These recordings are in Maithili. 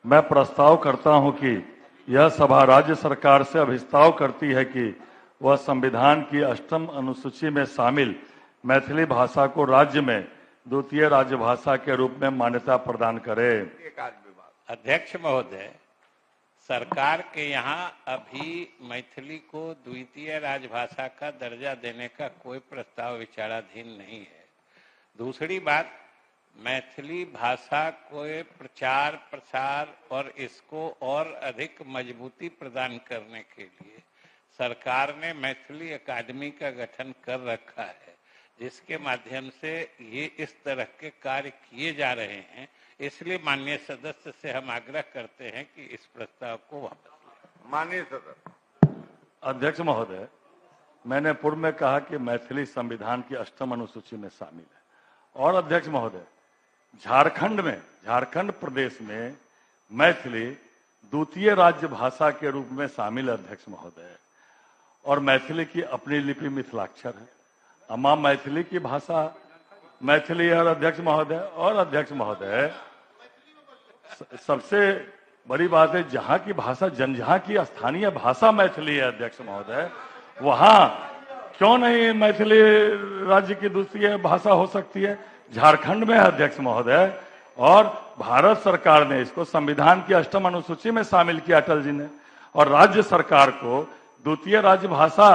मैं प्रस्ताव करता हूं कि यह सभा राज्य सरकार से अभिस्ताव करती है कि वह संविधान की अष्टम अनुसूची में शामिल मैथिली भाषा को राज्य में द्वितीय राजभाषा के रूप में मान्यता प्रदान करे। अध्यक्ष महोदय, सरकार के यहाँ अभी मैथिली को द्वितीय राजभाषा का दर्जा देने का कोई प्रस्ताव विचाराधीन नहीं है। दूसरी बात, मैथिली भाषा को प्रचार प्रसार और इसको और अधिक मजबूती प्रदान करने के लिए सरकार ने मैथिली अकादमी का गठन कर रखा है, जिसके माध्यम से ये इस तरह के कार्य किए जा रहे हैं। इसलिए माननीय सदस्य से हम आग्रह करते हैं कि इस प्रस्ताव को वापस लें। माननीय सदस्य। अध्यक्ष महोदय, मैंने पूर्व में कहा कि मैथिली संविधान की अष्टम अनुसूची में शामिल है। और अध्यक्ष महोदय, झारखंड प्रदेश में मैथिली द्वितीय राज्य भाषा के रूप में शामिल है अध्यक्ष महोदय। और मैथिली की अपनी लिपि मिथिलाक्षर है। अम्मा मैथिली की भाषा मैथिली है। और अध्यक्ष महोदय, सबसे बड़ी बात है, जहां की भाषा जहां की स्थानीय भाषा मैथिली है अध्यक्ष महोदय, वहां क्यों नहीं मैथिली राज्य की दूसरी भाषा हो सकती है? झारखंड में अध्यक्ष महोदय। और भारत सरकार ने इसको संविधान की अष्टम अनुसूची में शामिल किया अटल जी ने। और राज्य सरकार को द्वितीय राज्य भाषा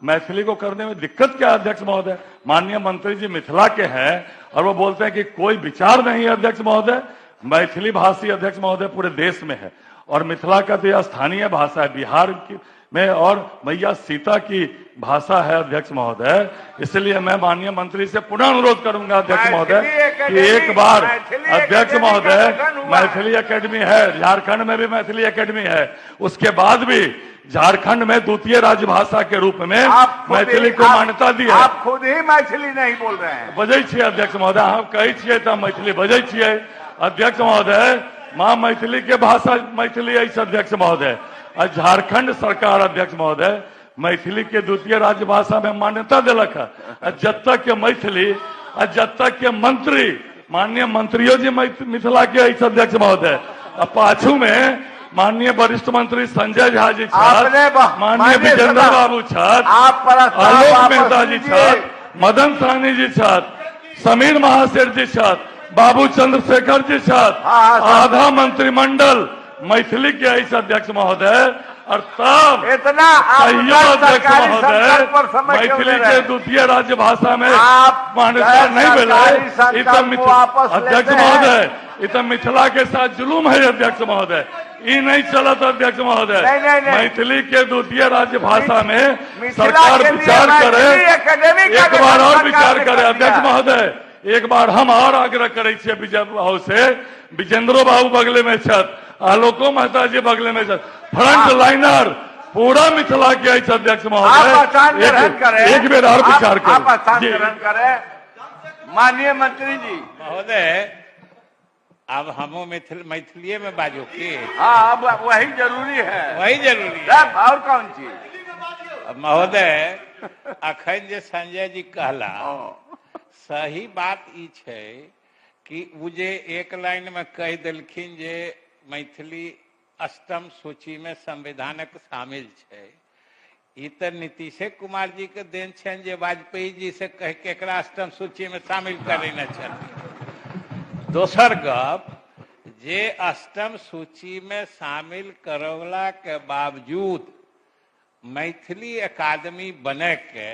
मैथिली को करने में दिक्कत क्या अध्यक्ष महोदय? माननीय मंत्री जी मिथिला के हैं और वो बोलते हैं कि कोई विचार नहीं है अध्यक्ष महोदय। मैथिली भाषी अध्यक्ष महोदय पूरे देश में है और मिथिला का तो यह स्थानीय भाषा है बिहार की में, और मैया सीता की भाषा है अध्यक्ष महोदय। इसलिए मैं माननीय मंत्री से पुनः अनुरोध करूंगा अध्यक्ष महोदय कि एक बार अध्यक्ष महोदय, मैथिली एकेडमी है झारखंड में भी, मैथिली एकेडमी है, उसके बाद भी झारखंड में द्वितीय राजभाषा के रूप में मैथिली को मान्यता दी है। आप खुद ही मैथिली नहीं बोल रहे हैं। बजै छियै अध्यक्ष महोदय, हम कहै छियै तऽ मैथिली बजै छियै अध्यक्ष महोदय। माँ मैथिली के भाषा मैथिली अछि अध्यक्ष महोदय। और झारखंड सरकार अध्यक्ष महोदय मैथिली के द्वितीय राजभाषा में मान्यता दिलक है। जब तक के मैथिली और जब तक के मंत्री माननीय मंत्रियों जी मिथिला के अछि अध्यक्ष महोदय। पाछू में माननीय वरिष्ठ मंत्री संजय झा जी छथि, माननीय विजेंद्र बाबू छथि, आलोक मेहता जी छथि, मदन सहनी जी छथि, समीर महासेठ जी छथि, बाबू चंद्रशेखर जी छथि, आधा मंत्रिमंडल मैथिली के अछि अध्यक्ष महोदय। और तब इतना अध्यक्ष महोदय मैथिली के द्वितीय राज्य भाषा में मान्यता नहीं मिले। अध्यक्ष महोदय, इ मिथिला के साथ जुलूम है अध्यक्ष महोदय, ई नहीं चलत अध्यक्ष महोदय। मैथिली के द्वितीय राज्य भाषा में सरकार विचार करे, एक बार और विचार करे अध्यक्ष महोदय। एक बार हम और आग्रह करै छियै विजय बाबू से, विजेंद्रो बाबू बगले में छथि, आलोको मेहता जी बगले में छथि, फ्रंट लाइनर पूरा मिथिला के अछि अध्यक्ष महोदय। एक बेर और विचार करें माननीय मंत्री जी महोदय। अब हमो मैथिलीये में बाजू की? हाँ, अब वही जरूरी है, वही जरूरी है। और कौन चीज महोदय? अखन जे संजय जी कहला सही बात ई छै कि उ जे एक लाइन में कहि देलखिन जे मैथिली अष्टम सूची में संविधानक शामिल छै, ई तऽ नीतीशे कुमार जी के देन छनि जे वाजपेयी जी से कहि के एकरा अष्टम सूची में शामिल करेने छथिन। दोसर गप जे अष्टम सूची में शामिल करवला के बावजूद मैथिली अकादमी बने के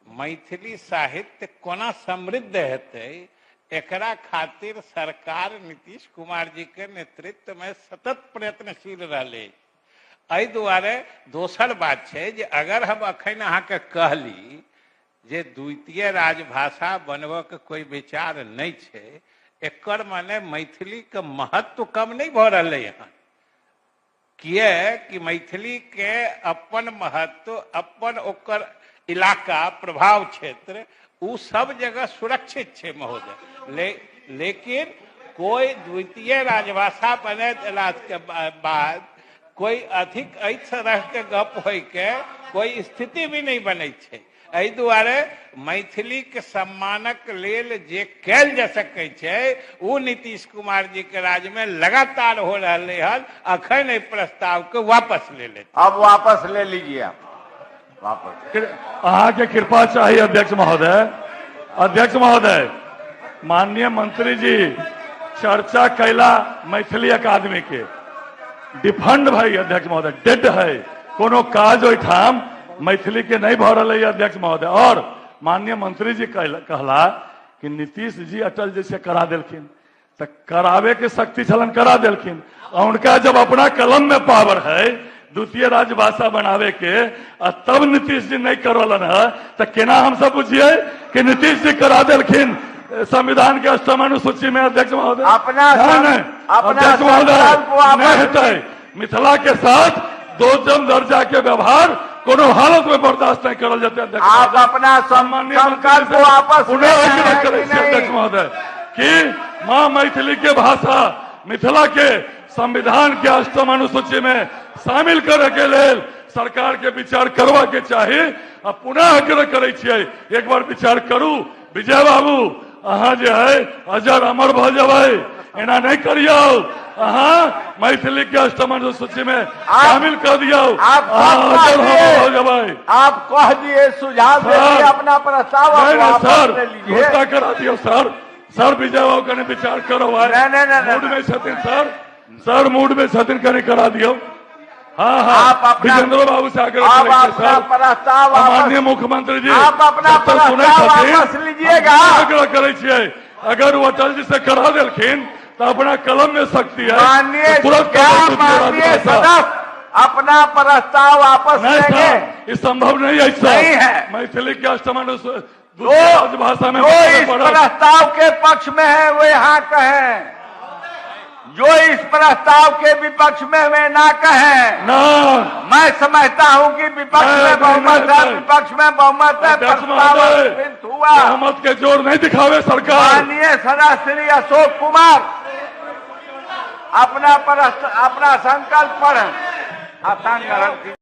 मैथिली साहित्य कोना समृद्ध हेतै, एकरा खातिर सरकार नीतीश कुमार जी के नेतृत्व में सतत प्रयत्नशील रहलै। एहि दुआरे दोसर बात छै जे अगर हम अखन अहाँके कहली जे द्वितीय राजभाषा बनबऽके कोई विचार नहि छै, एकर माने मैथिली के महत्व कम नहीं भऽ रहलै हन। किए कि मैथिली के अपन महत्व, अपन ओकर इलाका, प्रभाव क्षेत्र उ सब जगह सुरक्षित छै महोदय। लेकिन कोई द्वितीय राजभाषा बने के बाद कोई अधिक एहि तरह के गप होय के कोई स्थिति भी नहीं बनै छै। एहि दुआरे मैथिलीके सम्मानक लेल जे कयल जा सकै छै ओ नीतीश कुमार जी के राज्य में लगातार हो रहलै हन। अखन एहि प्रस्ताव के वापस ले लेते। अब वापस ले लीजिए आप, वापस। अहाँके कृपा चाहिए अध्यक्ष महोदय। अध्यक्ष महोदय, माननीय मंत्री जी चर्चा कैला मैथिली अकादमी के डिफंड भाई अध्यक्ष महोदय, डेड है, कोनो काज ओहिठाम मैथिली के नहीं भऽ रहलै अध्यक्ष महोदय। और माननीय मंत्री जी कहला कि नीतीश जी अटल जी से करा देलखिन, तऽ करावे के शक्ति छलन करा देलखिन। और उनका जब अपना कलम में पावर है द्वितीय राजभाषा बनावे के, आ तब नीतीश जी नहीं करौलन है, तऽ केना हम सब बुझिए कि नीतीश जी करा देलखिन संविधान के अष्टम अनुसूची में अध्यक्ष महोदय? अपना नहीं, अपना अध्यक्ष महोदय संकल्प वापस नहीं हेतै। मिथिला के साथ दोषम दर्जा के व्यवहार कोनो हालत में बर्दाश्त नहीं करल जेतै अध्यक्ष आप महोदय। अपना माननीय संकल्प मंत्री से वापस पुनः ले रहे आग्रह हैं करै कि छी अध्यक्ष नहीं? महोदय कि माँ मैथिली के भाषा मिथिला के संविधान के अष्टम अनुसूची में शामिल करे के लेल सरकार के विचार करवा के चाही। आ पुनः आग्रह करै छियै, एक बार विचार करू। विजय बाबू, अहाँ जे है अजर अमर भऽ जेबै, एना नहीं करियौ। अहाँ मैथिली के अष्टम अनुसूची में शामिल कर दियौ, आप अहाँ सब अजर कह अमर दिए। भऽ जेबै। आप कह दिए, सुझाव दे सर। दिए, अपना प्रस्ताव आप नहीं नहीं वापस सर, ले लीजिए। घोषणा करा दियौ सर। सर विजय बाबू कनि विचार करो भाई। नहीं, नहीं, नहीं, मूड नहीं। में छथिन सर, सर मूड में छथिन, कनि करा दियौ। हाँ हाँ, आप अपना- विजेंद्र बाबू से आग्रह आप करै छियै अपना सर। प्रस्ताव माननीय वापस मुख्यमंत्री जी, आप अपना जब तक सुनै प्रस्ताव छथिन, वापस लीजिएगा। आग्रह करै छियै, अगर वो अटल जी से करा देलखिन तो अपना कलम में शक्ति है, माननीय तो तुरंत क्या करा देलखिन माननीय राजभाषा। सदस्य अपना प्रस्ताव वापस नहीं लेंगे? सर, ये संभव नहीं है सर। नहीं है। मैथिली के अष्टम अनुसूची जो राजभाषा में जो इस पढ़ल। प्रस्ताव के पक्ष में है वे हाँ कहें, जो इस प्रस्ताव के विपक्ष में वे ना कहें। ना मैं समझता हूं कि विपक्ष नहीं, में नहीं, बहुमत नहीं, है, नहीं। विपक्ष में बहुमत है, अध्यक्ष प्रस्ताव महोदय, अस्वीकृत हुआ। बहुमत के जोर नहीं दिखावे सरकार। माननीय सदस्य श्री अशोक कुमार अपना संकल्प पढ़ें। आसान ग्रहण कीजिए।